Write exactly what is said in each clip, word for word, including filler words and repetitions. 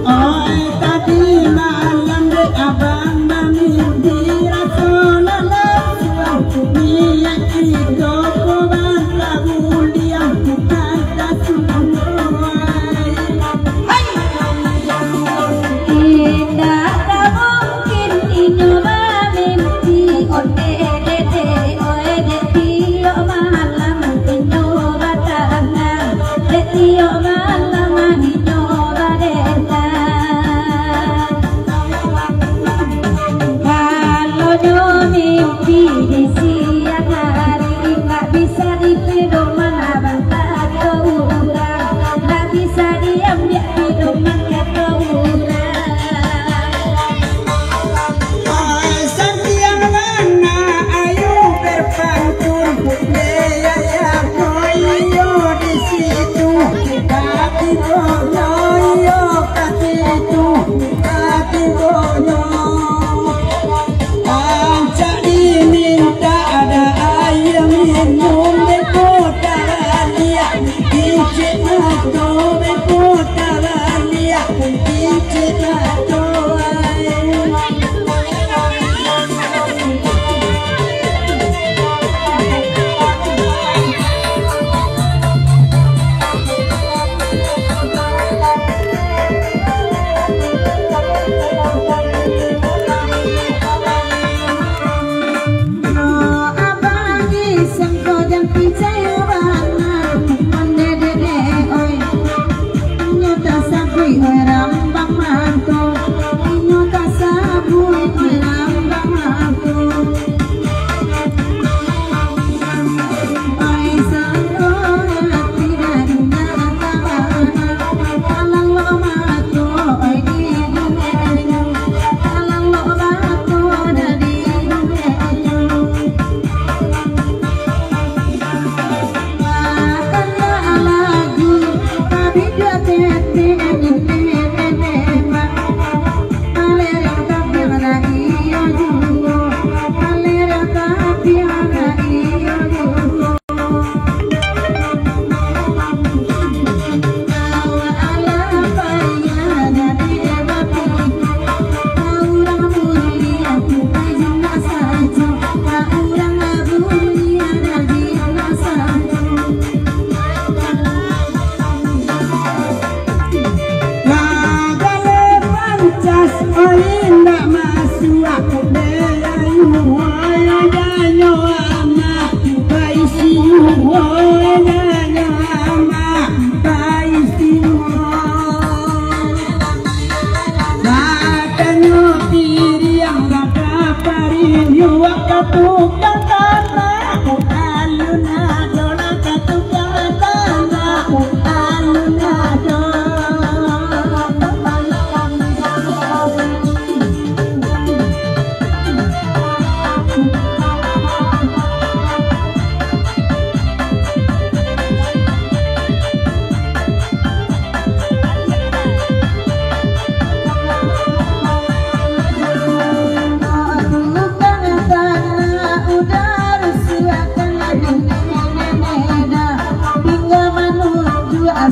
Oi, tadi malam dek abang bamimpi raso lalok suang, niaik kito ko batabuliang, bukan tasukuai. Indak ka mungkin inyo bamimpi ondeh dede, oi, dek tiok malam inyo batanang, dek tiok malam inyo badenang. Kalau nyo mimpi di siang hari, indak bisa dipedoman abang kato urang, indak bisa diambiak pedoman kato urang. Oi, santiang bana ayo berpantun, budaya koyo di situ, kaki koyo iyo kaki itu, kaki koyo. Rancak dimintak ado aia minum, beko tabaliak, kicik mato, beko tabaliak, kicik mato ai. Abang Haji sangko jan picayo bana, ondeh dede oi. Inyo tasabuik oi rambang mato, inyo tasabuik oi rambang mato. Lah gale pancas, oi, indak masuak, dek ayu, oi, danyo amak, baisi, oi, danyo amak, baisi, oi. Batanyo piriang, baka pariuak, ka tukang tanah, alun ado lah ka tukang tanah, alun ado.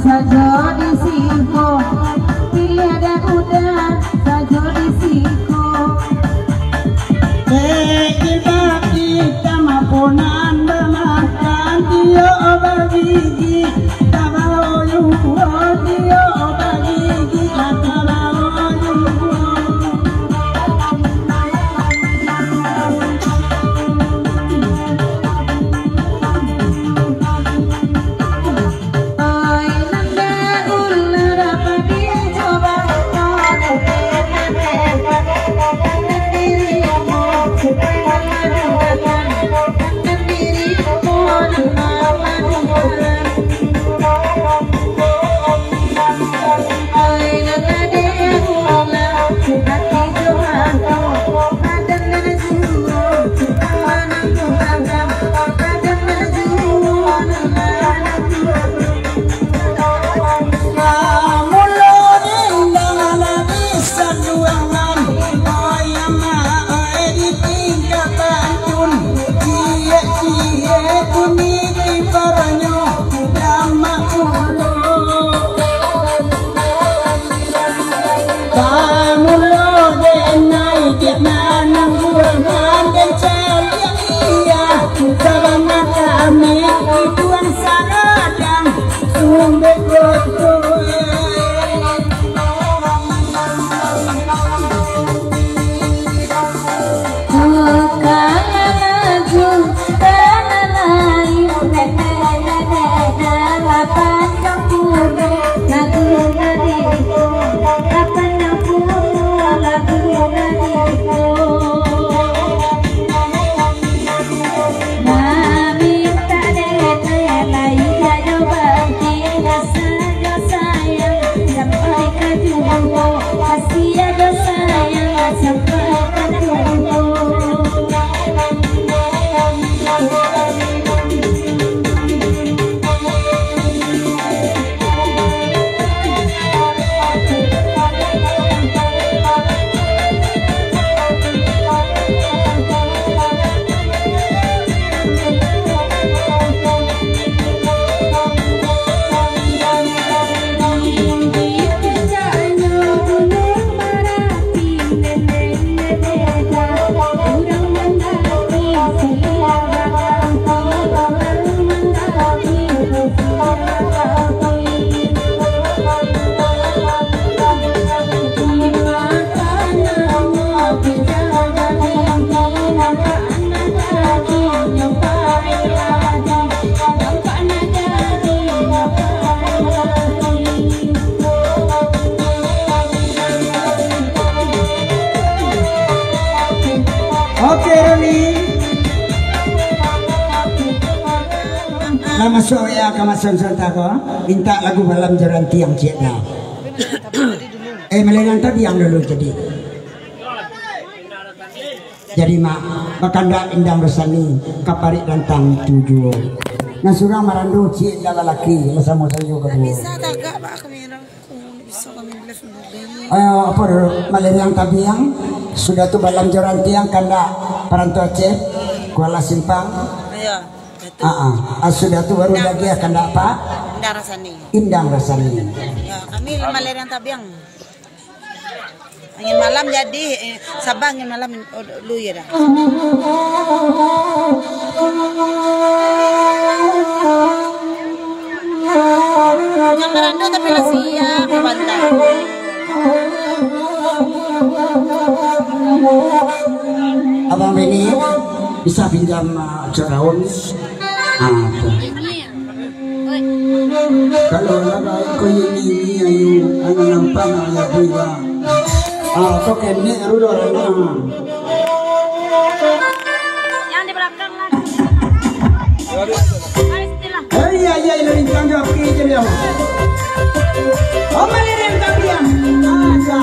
Sajo di siko, tiada udah sajo di siko. Eh, ibarat kita maponan bamakan, iyo bagigi, tabawa juo, iyo bagigi, tabawa juo. Oi, nanda Bamulo denai dek manang buah manden caliak iya, sabana kami iduang saradang sumbek roto. Oke, Roni. Lah masuak ya ka masuak sementara. Minta lagu Malam Joran Tiang ciek dah. Eh, Maleriang Tabiang dulu jadi. Jadi, mak, bakandak Indang Rosani, ka parik rantang tu juo. Nan surang marando ciek lah lalaki, lah samo sajo kaduo. Bisa tagak, Pak, kamera? Oh, bisa kami live dulu. Ayo, apa dulu? Maleriang Tabiang, sudah tu Balam Joran Tiang, kandak Paranto Aceh, Kuala Simpang. Iya, betul. Ah, ah. Ah, sudah tu baru lagi ya, kandak apa? Indang Rosani. Indang Rosani. Ya, kami Maleriang Tabiang. Angin Malam jadi, eh, Sabah Angin Malam, oh, lu ya dah. Jangan merandau tapi lah siap, mantap. Abang Beni, bisa pinjam, uh, cok daun? Ah, tu. Kalau lah baik ko ini, ini, ayo, anak nampak nak aja bui, bang. Ah, kau kenek, aduh, dah, dah. Yang di belakang lah. Mari, sini lah. Eh, iya, iya, iya, lintang dia, oke, je dia. Oh, mana dia, lintang dia? Ah, ya.